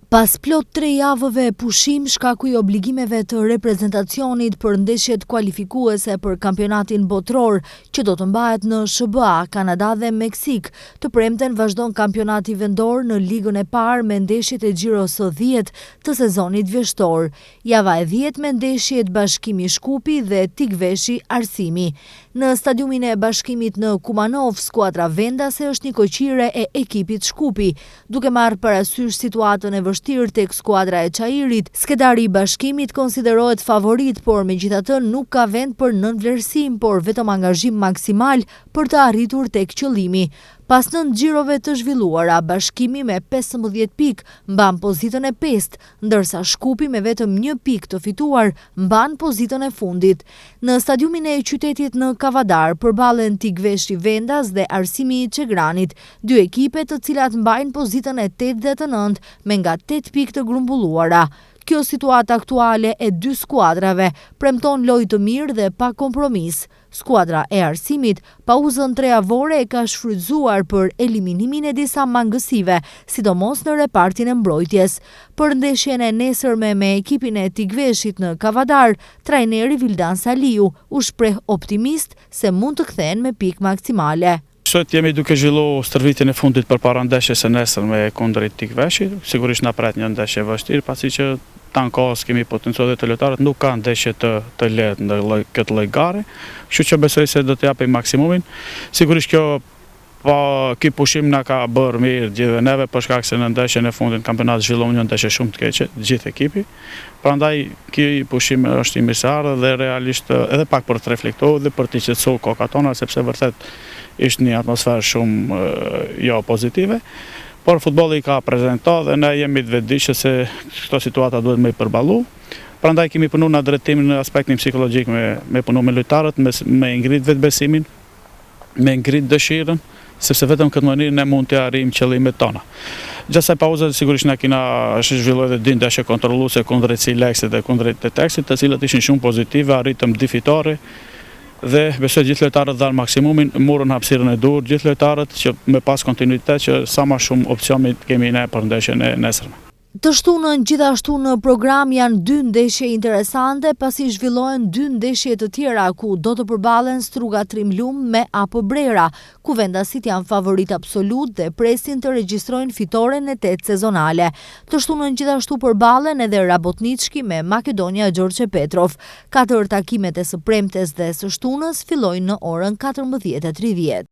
Pas plot tre javëve pushim shkaku i obligimeve të reprezentacionit për ndeshjet kualifikuese për kampionatin botëror që do të mbahet në SHBA, Kanada dhe Meksikë, të premten vazhdon kampionati vendor në Ligën e Parë me ndeshjet e xhiros së dhjetë të sezonit vjeshtor. Java e dhjetë me ndeshjet Bashkimi Shkupi dhe Tikveshi Arsimi. Në stadiumin e Bashkimit në Kumanovë, skuadra vendase është nikoqire e ekipit Shkupi. Duke marrë parasysh situatën e vështirë tek skuadra e Çairit, skedari i Bashkimit konsiderohet favorit, por megjithatë nuk ka vend për nënvlerësim, por vetëm angazhim maksimal për të arritur tek qëllimi. Pas nëntë xhirove të zhvilluara, Bashkimi me 15 pikë mban pozitën e pestë, ndërsa Shkupi me vetëm një pikë të fituar mban pozitën e fundit. Në stadiumin e qytetit në Kavadar përballen Tikveshi vendas dhe Arsimi i Çegranit, dy ekipe të cilat mbajnë pozitën e tetë dhe të nëntë me nga tetë pikë të grumbulluara. Kjo situatë aktuale e dy skuadrave premton lojë të mirë dhe pa kompromis. Skuadra e Arsimit pauzën trejavore e ka shfrytëzuar për eliminimin e disa mangësive, sidomos në repartin e mbrojtjes. Për ndeshjen e nesërme me ekipin e Tikveshit në Kavadar, trajneri Vildan Saliu u shpreh optimist se mund të kthehen me pikë maksimale. Sot jemi duke zhvillu stërvitjen e fundit përpara ndeshjes së nesërme kundrejt Tikveshit. Sigurisht na pret një ndeshje e vështirë, pasi që tanë kohës kemi potencuar edhe te lojtarët nuk ka ndeshje të të lehtë në lloj këtë lloj gare, kështu që besoj se do të japim maksimumin. Sigurisht kjo pa ky pushim na ka bërë mirë gjithëve neve për shkak se në ndeshjen e fundit në kampionat zhvilluam një ndeshje shumë të keqe, gjithë ekipi. Prandaj ky pushim është i mirëseardhur dhe realisht edhe pak për të reflektuar dhe për të qetësuar kokat tona sepse vërtet ishte një atmosferë shumë jo pozitive. Por futbolli ka prezento dhe ne jemi të vetëdijshëm se këto situata duhet me i përballu. Prandaj kemi punu në drejtim në aspektin psikologjik me me punu me lojtarët, me me ngrit vetëbesimin, me ngrit dëshirën, sepse vetëm këtë mënyrë ne mund të arrijmë qëllimet tona. Gjatë kësaj pauze sigurisht ne kina zhvilluar edhe dy ndeshje kontrolluese kundrejt Sileksit dhe kundrejt Teteksit, të cilat ishin shumë pozitive, arritëm dy fitore dhe besoj gjithë lojtarët dhanë maksimumin, morën hapësirën e duhur, gjithë lojtarët që me pas kontinuitet që sa ma shumë opsione kemi ne për ndeshjen e nesërme. Të shtunën gjithashtu në program janë dy ndeshje interesante pasi zhvillohen dy ndeshje të tjera ku do të përballen Struga Trimlum me AP Brera, ku vendasit janë favorit absolut dhe presin të regjistrojnë fitoren e tetë sezonale. Të shtunën gjithashtu përballen edhe Rabotniçki me Makedonia Gjorçe Petrov. Katër takimet e së premtes dhe së shtunës fillojnë në orën 14:30.